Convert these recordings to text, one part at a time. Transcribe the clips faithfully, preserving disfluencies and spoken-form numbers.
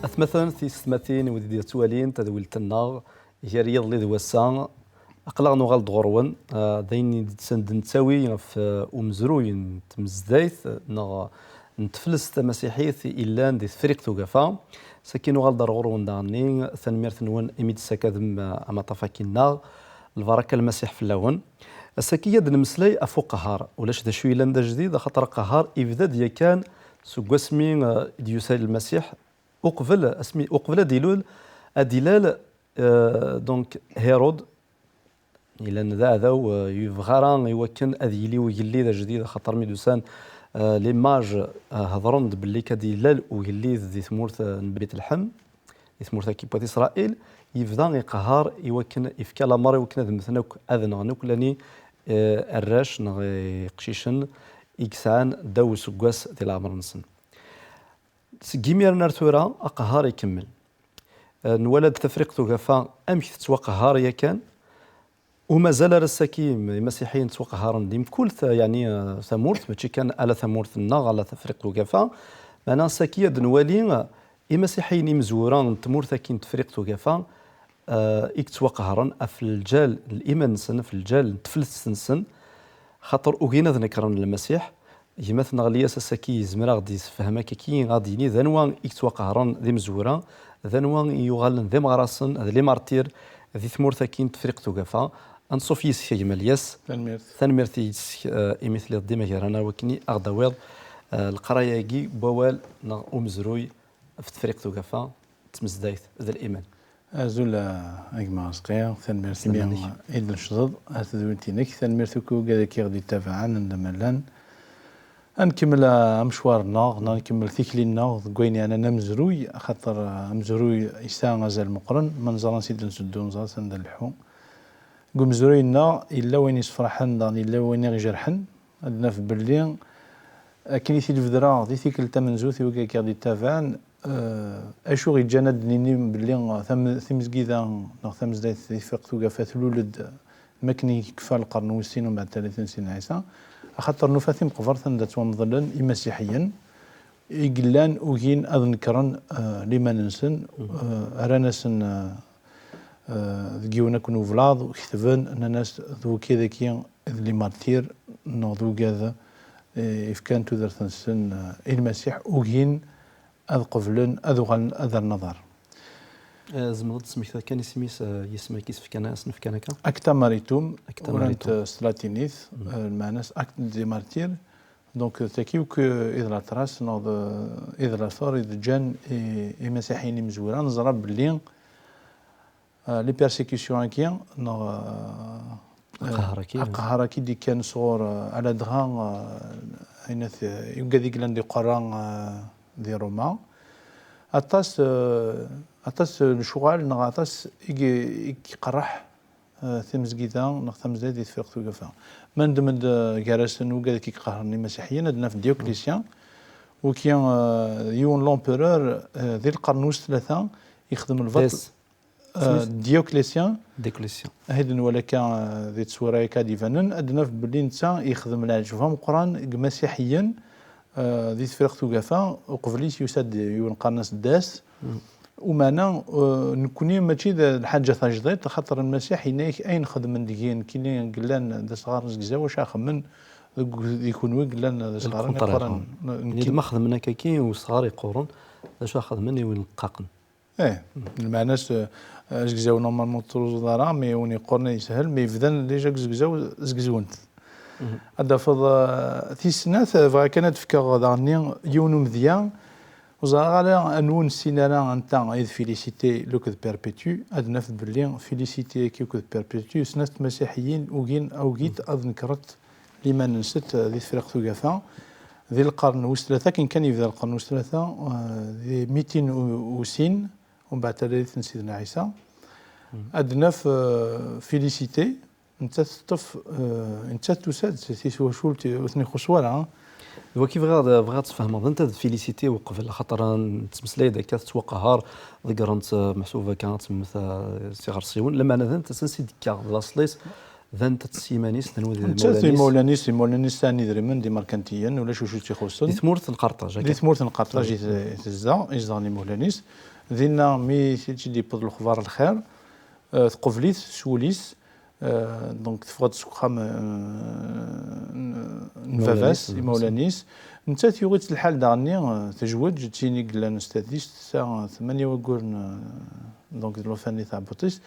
Atmaten, tisetmatin, wid i d-yettwalin tadwilt-nneɣ, gar yiḍelli d wass-a, aql-aɣ nuɣal-d ɣur-wen. Ah, d ayen i d-, d-nettawi ɣef, ah, umezruy n tmezdayt, neɣ n teflest tamasiḥit i yellan di Tefriqt Ugafa. Saki nuɣal-d ar ɣur-wen daɣenni, tanemmirt-nwen imi d-tessakadem, ah, amaṭṭaf-agi-nneɣ. Lbaraka Lmasiḥ fell-awen. Ass-agi ad d-nemmeslay ɣef uqehhar. Ulac d acu yellan d ajdid, axaṭer aqehhar ibda-d yakan seg wasmi, ah, i d-yusa Lmasiḥ, uqbel, asmi, uqbel ad ilul, ad ilal, euh, donc, Hérode, yellan d aɛdaw, euh, yebɣa ara i wakken ad yili ugellid ajdid, axaṭer mi d-usan, euh, les mages, euh, hedren-d belli kad ilal ugellid di tmurt, euh, n Bit Lḥem, di tmurt-agi n wat Isṛayil, yebda iqehher i wakken, ifka lamer i wakken ad mmten akk, ad nɣen akk lani, euh, arrac neɣ iqcicen i yesɛan ddaw useggas di leɛmer-nsen. Seg imiren ar tura, aqehhar ikemmel. Eh, nwala-d Tafriqt Ugafa amek tettwaqehhar yakan. Ur mazal ara ass-agi imasiḥiyen ttwaqehren di mkul ta-, yeɛni, eh, tamurt, mačči kan ala tamurt-nneɣ, ala Tafriqt Ugafa. Meɛna ass-agi ad nwali, eh, imasiḥiyen imezwura n tmurt-agi n Tefriqt Ugafa, eh, i yettwaqehren ɣef lǧal n liman-nsen, ɣef lǧal n teflest-nsen, xaṭer ugin ad nekren Lmasiḥ. Gma-tneɣ Lyas ass-agi yezmer ad aɣ-d-yessefhem akkagi, ad d-yini d anwa i yettwaqehren d imezwura, d anwa i yuɣalen d imeɣrasen, d les martyrs di tmurt-agi n Tefriqt Ugafa. Anṣuf yis-k a gma Lyas. Tanemmirt. Tanemmirt yis-k, eh, imi telliḍ dima gar-aneɣ, wakken i aɣ-d-tawiḍ, eh, leqraya-agi n wawal neɣ umezruy ɣef Tefriqt Ugafa, d tmezdayt d liman. Azul a, a gma Rezqi, tanemmirt imi i d-tnecdeḍ ar tedwilt-inek, tanemmirt akk i wigad-agi i ɣ-d-ittabaɛen anda ma llan. Ad nkemmel, a, amecwar-nneɣ, neɣ ad nkemmel tikli-nneɣ deg wayen yeɛnan amezruy, axaṭer, a, amezruy yesɛa azal meqqren, ma neẓra ansi d-nteddu, neẓra sanda nleḥḥu. Deg umezruy-nneɣ, yella wayen yessefraḥen, daɣen yella wayen i ɣ-ijerḥen. Ad naf belli, akken i t-id-bedreɣ di tikkelt tamenzut i wigad-agi i ɣ-d-ittabaɛen, eh, acu ɣ-iǧǧan ad d-nini belli tam-, timezgida neɣ tamezdayt di Tefriqt Ugafa tlul-d mi akken i yekfa lqern wis sin umbeɛd talatin Sidna Ɛisa, axaṭer nufa timeqbert anda ttwamḍlen imasiḥiyen i yellan ugin ad nekren, eh, liman-nsen, eh, rran-asen, eh, eh, deg yiwen akk n ublaḍ, ketben, nnan-as d wigad-agi d les martyrs, neɣ d wigad, eh, ifkan tudert-nsen, eh, i Lmasiḥ, ugin ad qeblen, ad uɣalen ad rren aḍar. Eh, tzemreḍ ad tesmektiḍ kan isem-is, eh, yisem-agi i s-fkan, i s-nefkan akka? Acta Maritum, Acta urant, Maritum, eh, s tlatinit, eh, lmeɛna-s Acte des Martyrs. Donc, d tagi akk, eh, i d la trace, neɣ d, eh, i d l'athar i d-ǧǧan i, imasiḥiyen imezwura. Neẓra belli, eh, les persécutions-agi, neɣ, eh, aqehhar-agi, aqehhar-agi d-ikkan sɣur, eh, aladɣa, eh, ayen at, eh, i wigad i yellan di Qerra, eh, di Roma. Aṭas, eh, aṭas n lecɣal neɣ aṭas i, i iqerreḥ, eh, timezgida neɣ tamezdayt di Tefriqt Ugafa. Ma neddem-d, eh, gar-asen wigad i iqehren imasiḥiyen, ad naf Dioclétien, wiki, eh, yiwen l'empereur, eh, di lqern wis tlata, yexdem lbaṭel. Des. Eh, Dioclétien. Dioclétien. Ahi d-nwala akka, eh, di tsura akka d-ibanen, ad naf belli netta yexdem leɛǧeb ameqqran deg imasiḥiyen, eh, di Tefriqt Ugafa, uqbel-is yusa-d yiwen qqaren-as Des. Umana, eh, nekkni mačči d lḥaǧa tajdiṭ, axaṭer Lmasiḥ yenna-yak ayen xedmen deg-i nekkini yellan d asɣar n zegzaw, acu xedmen deg, di kunwi yellan d asɣar iqran. Nekkini ma xedmen akkaki i usɣar iqquren, d acu xedmen i win leqqaqen? Eh, lmeɛna-s, eh, azegzaw normalement ur truẓuḍ ara, mi win yeqquren yeshel, mi bdan déjà deg uzegzaw, zegzwen-t. Ad d-tafeḍ, eh, tis snat, eh, bɣiɣ kan ad d-fkeɣ daɣenni yiwen umedya, ur ẓriɣ ara anwa ur nessin ara anta i d Félicité akked Perpétue, ad naf belli Félicité-agi akked Perpétue, snat tmasiḥiyin ugin, ugint ad nekrent liman-nsent, eh, di Tefriqt Ugafa. Di lqern wis tlata, akken kan yebda lqern wis tlata, eh, di mitin u sin, umbeɛd talalit n Sidna Ɛisa, ad naf, eh, Félicité, nettat teṭṭef, eh, nettat tusa-d si twacult ur ten-ixuṣṣ wara. D waki bɣiɣ ad, bɣiɣ ad tfehmeḍ anta d Félicité uqbel, axaṭer nettmeslay-d akka tettwaqehher ḍeggren-tt, eh, meḥsub akka ad temmut, eh, s iɣersiwen, lameɛna d anta ansi d-tekka d laṣel-is, d anta-tt s yiman-is, d anwa d imawlan-is? Nettat d imawlan-is, imawlan-is sɛan idrimen d imerkantiyen, ulac wacu tt-ixuṣṣen. Di tmurt n Qerṭaj, akka? Di tmurt n Qerṭaj i t-, i tezdeɣ, i zedɣen imawlan-is. Dinna mi tt-id-yewweḍ lexbar n lxir, eh, tqubel-it s wul-is, eh, donc teffeɣ-d seg uxxam, eh, n, n baba-s, imawlan-is. Nettat yuɣ-itt lḥal daɣenni, eh, tejweǧ, d tin i yellan s tadist, tesɛa tmanya wagguren, eh, donc d lufan di tɛebbuḍt-is.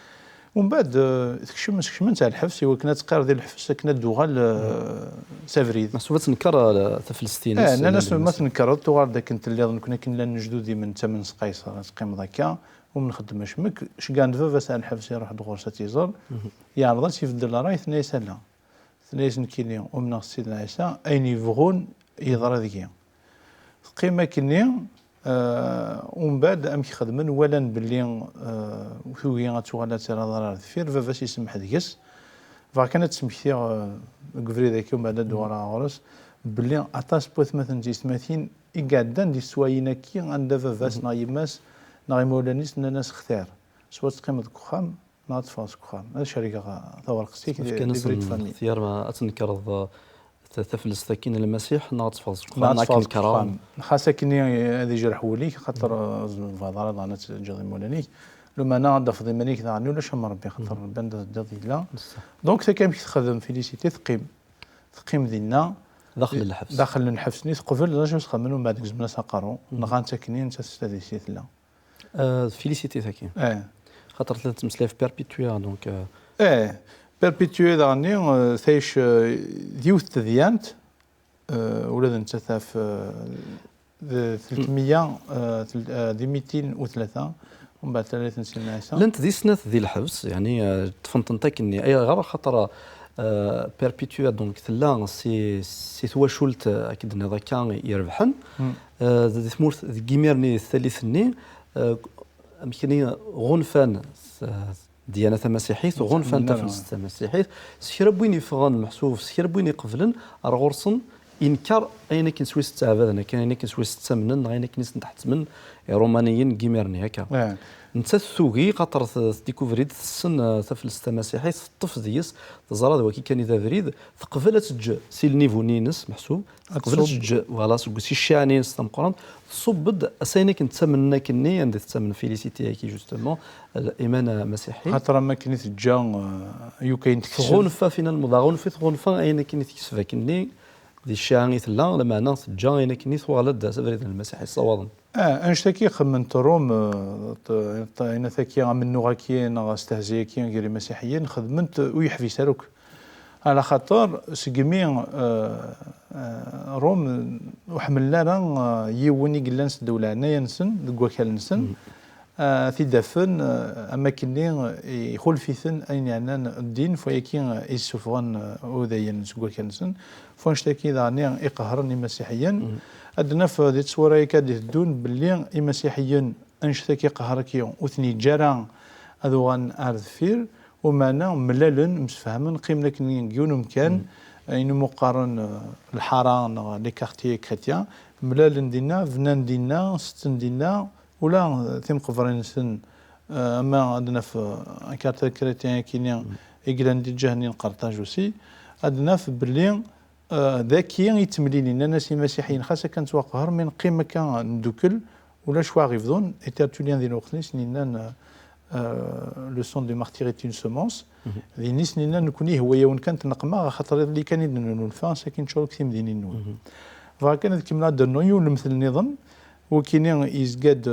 Umbeɛd, eh, tekcem, skecmen-tt ar lḥebs i wakken ad teqqir di lḥebs akken ad d-tuɣal, eh, s abrid. Meḥsub ad tenker, eh, taflest-ines. Eh, nnan-as ma tnekreḍ tuɣal-d akken telliḍ, nekkni akken llan lejdud-im netta ma nesqayser ad teqqimeḍ akka, ur nxeddem acemmek. Ceggɛen-d baba-s ar lḥebs, iruḥ-d ɣur-s ad tt-iẓer, yeɛreḍ ad tt-ibeddel ṛṛay, tenna-yas ala. Tenna-yas nekkini umneɣ s Sidna Ɛisa, ayen yebɣun yeḍra deg-i. Teqqim akkenni, eh, umbeɛd amek xedmen, walan belli, eh, tugi ad tuɣal ad terr aḍar ar deffir, baba-s isemmeḥ deg-s. Bɣiɣ kan ad d-smektiɣ, eh, deg ubrid-agi, umbeɛd ad d-uɣaleɣ ɣur-s, belli aṭas n watmaten d tiyessetmatin i iɛeddan di teswayin-agi anda baba-s neɣ yemma-s neɣ imawlan-is nnan-as xtir, swa ad teqqimeḍ deg uxxam, neɣ ad teffɣeḍ seg uxxam. Ad cergeɣ tawerqest-ik, livret de famille. Xtir ma ad tnekreḍ, eh, ta-, taflest-agi n Lmasiḥ, neɣ ad teffɣeḍ seg uxxam, neɣ ad teffɣeḍ seg uxxam. Xas akken ad ijreḥ wul-ik, xaṭer, eh, ur tebɣiḍ ara daɣen ad teǧǧeḍ imawlan-ik. Lumana ad d-tafeḍ iman-ik daɣen, ulac am Ṛebbi, xaṭer Ṛebbi anda teddiḍ yella. Donc, akka amek texdem Félicité, teqqim. Teqqim dinna. Daxel n lḥebs. Daxel n lḥebs-nni, teqbel d acu s-xedmen, umbeɛd gezmen-as aqerru. Nɣan-tt akkenni, nettat s tadist i tella. Eh, d Félicité tagi. Eh. Xaṭer tella tettmeslay ɣef Perpétuée, donc, eh. Eh, Perpétuée daɣenni, eh, tɛic, eh, d yiwet tedyant, eh, ula d nettat ɣef, eh, d tletmeyya, eh, tel-, eh, di mitin u tlata, umbeɛd talalit n Sidna Ɛisa. Llant di snat di lḥebs, yeɛni, eh, ṭṭfen-tent akkenni. Ayɣer? Axaṭer, eh, Perpétuée, donc, tella si, si twacult, eh, akken d-tenniḍ akka, irebḥen. Eh, di tmurt, deg imir-nni, di tallit-nni, eh, amek-nni ɣunfan s-, ddiyana tamasiḥit, ɣunfan taflest tamasiḥit, s kra n win yeffɣen meḥsub, s kra n win iqeblen, ar ɣur-sen inker ayen akken s wis ttɛabaden, akken ayen akken s wis ttamnen, neɣ ayen akken i sen-d-ḥettmen Iṛumaniyen deg imir-nni, akka. Eh. Nettat tugi, xaṭer t-, tdikuvri-d, tessen, eh, taflest tamasiḥit, teṭṭef deg-s, teẓra d waki kan i d abrid, teqbel ad teǧǧ si lnivu-nni-ines, meḥsub, teqbel ad teǧǧ, voilà, seg usi cciɛani-ines tameqqrant, tṣubb-d asayen akken ttamnen akkenni, anda tettamen Félicité-agi, justement, liman amasiḥi. Xaṭer am akken i teǧǧa, eh, yuka ayen tekcem. Tɣunfa, finalement, d aɣunfu i tɣunfa ayen akken i tekseb akkenni, di cciɛa i tella, lameɛna teǧǧa ayen akkenni tuɣal-d s abrid n Lmasiḥ yessawaḍen. Ah, annect-agi xemmment Rum, eh, t-, t-, ayen-agi amennuɣ-agi neɣ astehzi-agi gar imasiḥiyen, xedment ur yeḥbis ara akk. Ɛla xaṭer, segmi, eh, eh, Rum, ur ḥemmlen ara, eh, yiwen i yellan s ddewla ɛnaya-nsen, deg wakal-nsen, eh, ad t-id-afen, eh, am akkenni, eh, ixulef-iten ayen yeɛnan ddin, f wayagi, eh, i yessufɣen, eh, udayen seg wakal-nsen, f wannect-agi daɣen i iqehren imasiḥiyen. Ad naf, eh, di tteswira-agi ad d-iteddun belli imasiḥiyen annect-agi qehher-agi ur ten-yeǧǧa ara ad uɣalen ar deffir, umeɛna mlalen, msefhamen, qqimen akken deg yiwen umkan, ayen umi qqaren, eh, lḥara neɣ les quartiers chrétiens, mlalen dinna, bnan dinna, setten dinna, ula, eh, timeqbrin-nsen, eh, ama ad naf, eh, un quartier chrétien akini i yellan di lǧiha-nni n Qerṭaj aussi, ad naf belli Eh, daki i ttemlilin, nnan-as imasiḥiyen, xas akka nettwaqher, mi neqqim akka neddukel, ulac wa ɣ-ibḍun. Et Tertullien di lweqt-nni i sen-yennan, eh, le sang du martyr est une semence. Din i sen-yennan, nekkni ihwa-yawen kan tneqqem-aɣ, axaṭer iḍelli kan i d-nennulfa, sakin ččureɣ deg timdinin-nwen. Bɣiɣ kan ad kemmleɣ ad d-rnuɣ yiwen lemtel nniḍen, wakini yezga-d,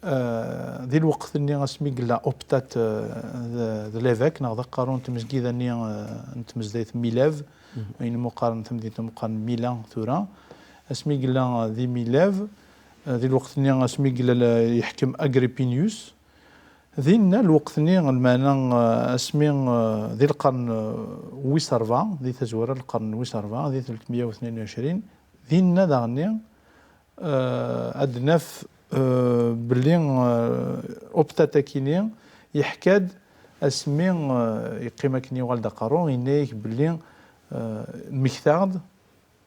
eh, di lweqt-nni asmi yella optat, eh, d, d l'évêque, neɣ d aqerru n tmezgida-nni, eh, n tmezdayt Milève, ayen umi qqaren tamdint umi qqaren Milan tura, asmi yella di Milève, eh, di lweqt-nni asmi yella la, yeḥkem Agrippinius. Dinna lweqt-nni, lmeɛna, eh, asmi, eh, di lqern, eh, wis ṛebɛa, di tazwara n lqern wis ṛebɛa, di tletmeyya u tnin u ɛecrin, Dinna daɣenni, eh, ad naf, eh, belli, eh, Optat akini yeḥka-d asmi, eh, yeqqim akken yuɣal d aqerru, yenna-yak belli, eh, mmektaɣ-d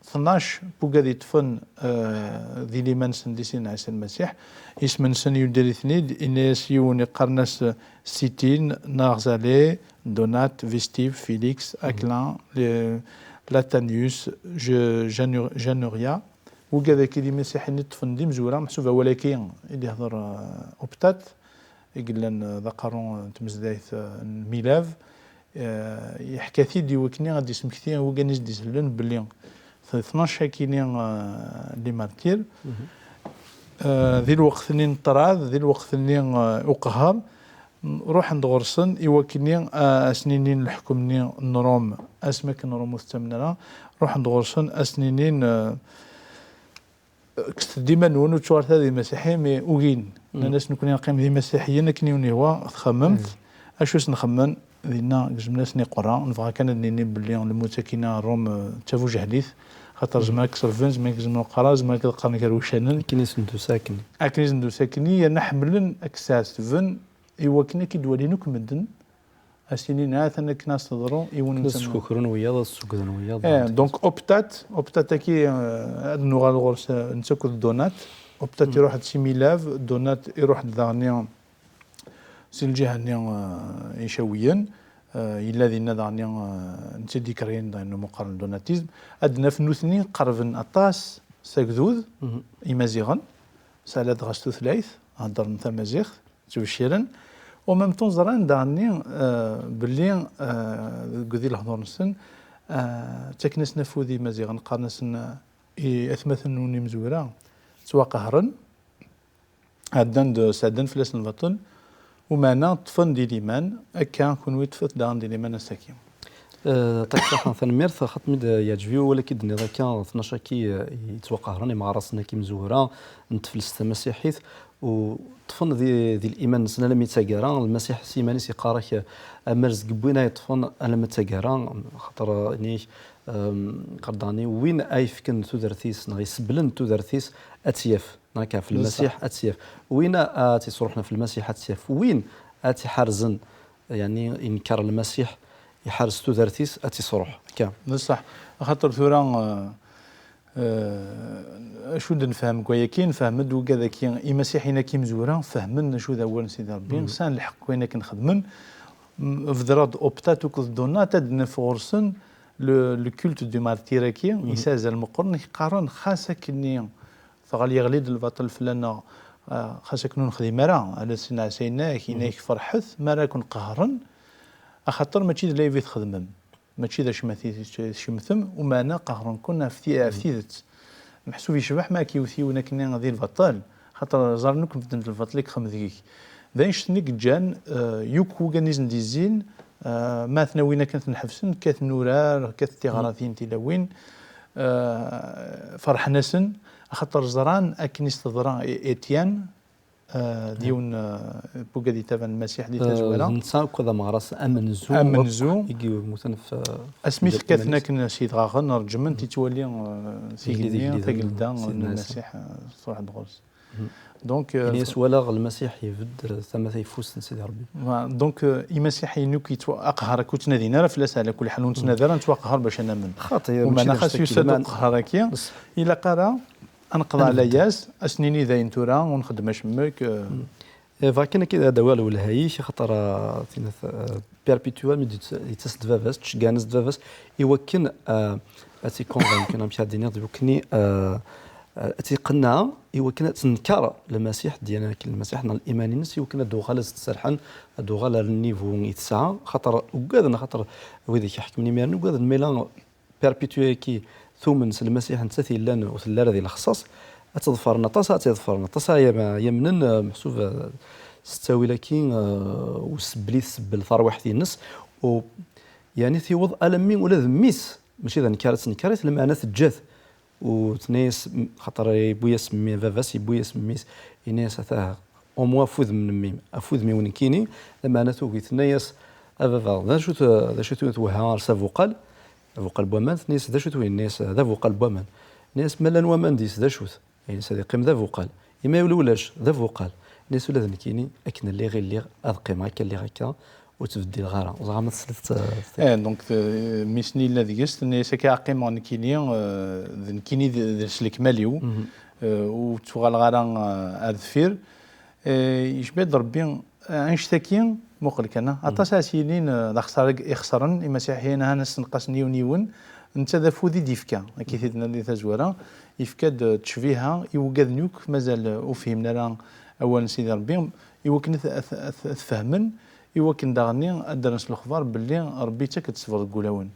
tnac n wugad yeṭṭfen, eh, di liman-nsen di Sidna Ɛisa Lmasiḥ. Isem-nsen yudder-iten-id, yenna-yas yiwen iqqaren-as Sitin, Narzale, Donat, Vestive, Félix, Aclin, le-, Latanius, Je-, Janu-, Januria. Wugad-agi d imasiḥiyen i ṭṭfen d imezwura, meḥsub awal-agi i d-ihder, eh, Optat, i yellan, eh, d aqerru, eh, n tmezdayt, eh, n Milav. Eh, yeḥka-t-id i wakken ad d-ismekti i wugad i s-d-isellen belli tnac akini, eh, les martyrs. Eh, di lweqt-nni n ṭṭrad, di lweqt-nni, eh, uqehher, ruḥen-d ɣur-sen i wakken, eh, a sen-inin leḥkem-nni n Ṛum, asmi akken Ṛum ur tettamen ara, ruḥen-d ɣur-sen a sen-inin, eh, kkset-d iman-nwen, ur ttuɣalet ara d imasiḥiyen, mais ugin. Nnan-as, nekkni neqqim d imasiḥiyen akken i wen-ihwa txemmemt. Acu s-nxemmen? Dinna gezmen-asen iqerra, nebɣa kan ad nini belli lmut akkin Ṛum, eh, d tabujehlit, xaṭer zemren ad k-ṣelben, zemren ad k-gezmen uqerra, zemren ad k-qqaren gar wuccanen. Akken i sen-d-tusa akken. Akken i sen-d-tusa akken, yerna ḥemmlen ad k-sɛettben i wakken ad k-id-walin akk medden, a s-inin, ha-t-an akken a s-teḍru i win. Ad s-skukrun wiyaḍ, ad s-sugden wiyaḍ. Eh, donc, Optat, Optat-agi, eh, ad nuɣal ɣur-s, eh, netta akked Donat. Optat iruḥ-d si Milav, Donat iruḥ-d daɣenni si lǧiha-nni, eh, Icawiyen. Eh, yella dinna daɣenni, eh, netta i d-ikreen daɣen umeqqar n le donatisme. Ad naf nutni qerben aṭas s agdud, Imaziɣen, sɛlan dɣa s tutlayt, heddren tamaziɣt, ttbecciren. En même temps, ẓran daɣenni, eh, belli, eh, deg di lehdur-nsen, eh, ttaken-asen afud i Imaziɣen, qqaren-asen, eh, i atmaten-nwen imezwura ttwaqehren, ɛeddan-d, sɛeddan fell-asen lbaṭel, umeɛna ṭṭfen di liman, akka kunwi ṭṭfet daɣen di liman ass-agi. Eh, ṭak ṣaḥa, tanemmirt, xaṭmi d-yeɛǧeb-iyi wawal-agi d-tenniḍ akka, tnac-agi, eh, yettwaqehren, imeɣrasen-agi imezwura n teflest tamasiḥit, u ṭṭfen di, di liman-nsen alammi d taggara. Lmasiḥ s yiman-is yeqqar-ak, eh, amerz deg win ay ṭṭfen alamma d taggara, xaṭer, eh, ini-ak, ehm, qqar daɣen win ay fken tudert-is neɣ isebblen tudert-is ad tt-yaf. Neɣ akka, ɣef Lmasiḥ ad tt-yaf. Win ad tt-isruḥen ɣef Lmasiḥ ad tt-yaf. Win ad tt-iḥerzen, yeɛni, inker Lmasiḥ, iḥerz tudert-is, ad tt-isruḥ. Akka. D ṣṣeḥ. Axaṭer tura, eh, eh, acu d-nefhem deg wayagi? Nefhem-d wigad-agi, imasiḥiyen-agi imezwura, fehmen acu d awal n Sidi Ṛebbi, sɛan lḥeqq deg wayen akken xedmen. M-, bedreɣ-d Optat akked Donat, ad d-naf ɣur-sen le, le culte du martyr-agi, is azal meqqren, qqaren, xas akkenni teɣli, yeɣli-d lbaṭel fell-aneɣ, ah, xas akken ur nexdim ara, ala s-, nɛasayen-ak, yenna-ak ferḥet mi ara ken-qehren, axaṭer mačči d lɛib i txedmem, mačči d acemma i tcemtem, umeɛna qehren-ken ɣef ti-, ɣef tidet. Meḥsub yecbeḥ ma ak-yewwet yiwen akkenni di lbaṭel, xaṭer ẓran akk medden d lbaṭel i yexdem deg-k. D annect-nni i yeǧǧan, eh, yakk wigad i sen-d-izzin, eh, ma ten-awin akken ad ten-ḥebsen, kkaten urar, kkatent tiɣratin, tilawin, eh, ferḥen-asen, axaṭer ẓran akken i s-teḍra i Étienne, eh, d yiwen, eh, n wigad yettabaɛen Lmasiḥ di tazwara. Eh, d netta akk d ameɣras amenzu, amenzu, i yemmuten f-, asmi tekkaten akken s yedɣaɣen, reǧmen, tittwali, eh, tigenni, tagelda n Lmasiḥ, eh, truḥ-d ɣur-s. Donc, euh, ini-as walaɣ Lmasiḥ ibedd tama tayeffust n Sidi Ṛebbi. Voilà, donc, euh, imasiḥiyen akk yettwa-, aqehher akk ur ttnadin ara fell-as, ɛla kulli ḥal ur nettnadi ara, nettwaqehher bac ad namen. Xaṭi, umeɛna xas yusa-d uqehher-agi, ilaq ara ad neqḍeɛ layas, ad s-nini dayen tura ur nxeddem acemmek, euh. Eh, bɣiɣ kan akka ad d-awiɣ lwelha-ik, axaṭer, ah, tinat, ah, Perpétua mi d-yett-, yettas-d baba-s, ttceggɛen-as-d baba-s, i wakken, ah, ad tt-iconvaincu, amek ara d-iniɣ, d wakken, ah, ah, ad tt-iqenneɛ, i wakken ad tenker Lmasiḥ, ddiyana-agi n Lmasiḥ, neɣ liman-ines, i wakken ad d-tuɣal ad s-d-serḥen, ad d-tuɣal ar nnivu i tesɛa, xaṭer ugaden, xaṭer wid i k-iḥekmen imiren ugaden, ma yella Perpétua-agi tumen s Lmasiḥ, nettat yellan ur telli ara di lexṣaṣ, ad tt-ḍefren aṭas, ad tt-iḍefren aṭas, ay am-, yamnen, eh, meḥsub, eh, s ttawil-agi, eh, usebbel i tsebbel tarwiḥt-ines, u, yeɛni tiweḍ alammi ula d mmi-s, mačči d anekkar ad tenker-it, lameɛna teǧǧa-t, u tenna-yas, xaṭer yewwi-yas mmi, baba-s yewwi-yas mmi-s, yenna-yas, atah, au moins afudem n mmi-m, afudem-iw nekkini, lameɛna tugi, tenna-yas, a baba, d acu-t, d acu-t twehha ar s abuqal? Abuqal n waman, tenna-yas, d acu-t win? Tenna-yas, d abuqal n waman. Ini-as ma llan waman deg-s d acu-t? Ini-as ad iqqim d abuqal. Ima ula ulac d abuqal. Ini-as ula d nekkini akken lliɣ i lliɣ, ad qqimeɣ akka lliɣ akka, ur ttbeddileɣ ara. Ẓriɣ ma tesliḍ. Eh, donc, eh, mmi-s-nni yella deg-s, tenna-yas akka ad qqimeɣ nekkini, eh, d nekkini d, d s lekmal-iw, eh, ur ttuɣaleɣ ara, eh, ar deffir. Eh, yejmeɛ-d Rebbi, eh, annect-agi, muqel kan, aṭas ara s-yinin, eh, d axeṣṣar i ixeṣren imasiḥiyen, ahan ad s-tenqasen yiwen yiwen, netta d afud i d-yefka, akka i t-id-nadi tazwara, yefka-d, eh, ttecbiha i wuggaden yakk mazal, eh, ur fhimen ara awal n Sidi Rebbi, i wakken ad t-, ad t-, ad t-, ad t-fehmen, i wakken daɣenni ad d-rren s lexbar belli Rebbi yettak-d ṣṣber deg wulawen.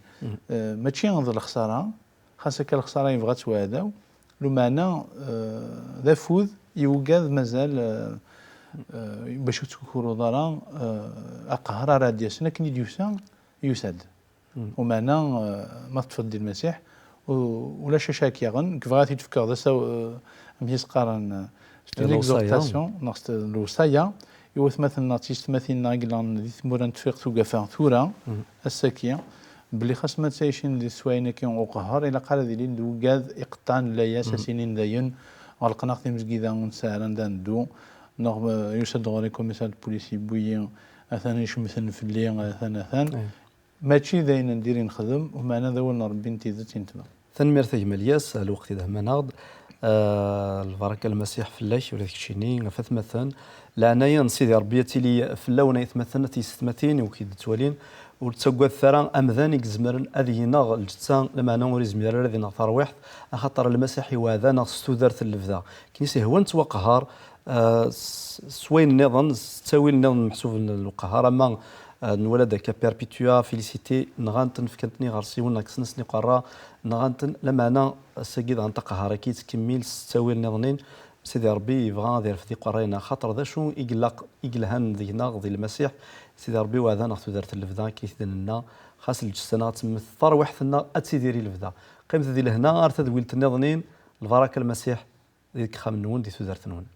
Eh, mačči d lexṣara, xas akka lexṣara yebɣa-tt uɛdaw, lumeɛna, eh, d afud i wugad mazal, eh, eh, bac ur tettkukuruḍ ara, eh, aqehher ara d-yasen akken i d-yusa, yusa-d. Umeɛna, eh, ma teṭṭfeḍ di Lmasiḥ, u-, ulac acu ara k-yaɣen, nekk bɣiɣ ad t-id-fkeɣ d asaw-, eh, amek i s-qqaren, eh, c'est une exhortation, neɣ s lewṣaya, i watmaten-nneɣ d tiyessetmatin-nneɣ i yellan di tmura n Tefriqt Ugafa tura, ass-agi, belli xas ma ttɛicin di teswayin-agi uqehher, ilaq ara ad ilin d wugad iqeṭṭɛen layas, ad s-inin dayen, ɣelqen-aɣ timezgida, ur nesɛi ara anda neddu, neɣ, eh, yusa-d ɣur-i commissaire de police, yewwi-yi, atan icemten fell-i, atan, atan. Mačči d ayen n diri nexdem, umeɛna d awal n Rebbi n tidet i netba. Tanemmirt a gma Lyas, lweqt i d-hman-aɣ-d. Ah, lbaraka n Lmasiḥ fell-ak, ula d keččini, ɣef atmaten. Leɛnaya n Sidi Rebbi ad tili fell-awen ay atmaten, a tiyessetmatin, i wid d-ttwalin. Ur ttaggadet ara amdan i izemren ad ineɣ lǧetta, lameɛna ur izmir ara ad ineɣ tarwiḥt, axaṭer Lmasiḥ iweɛɛed-aneɣ s tudert n lebda. Akken i s-ihwa nettwaqehher, ah, s, s wayen nniḍen, s ttawil nniḍen meḥsub n lqehher, ama, ah, nwala-d akka Perpetua, Félicité, nɣan-ten, fkan-ten i iɣersiwen, neɣ kksen-asen iqerra, nɣan-ten, lameɛna ass-agi daɣen taqehhara-agi yettkemmil s ttawil nniḍen-in. Sidi Rebbi yebɣa ad irfed iqerra-nneɣ, axaṭer d acu i ilaq, i yelhan deg-neɣ, di Lmasiḥ. Sidi Rebbi iweɛɛed-aneɣ tudert n lebda, akken i t-id-nenna, xas lǧetta-nneɣ ad temmet, tarwiḥt-nneɣ ad tidir i lebda. Qqimet di lehna ar tadwilt nniḍen-in, lbaraka n Lmasiḥ deg yexxamen-nwen, di tudert-nwen.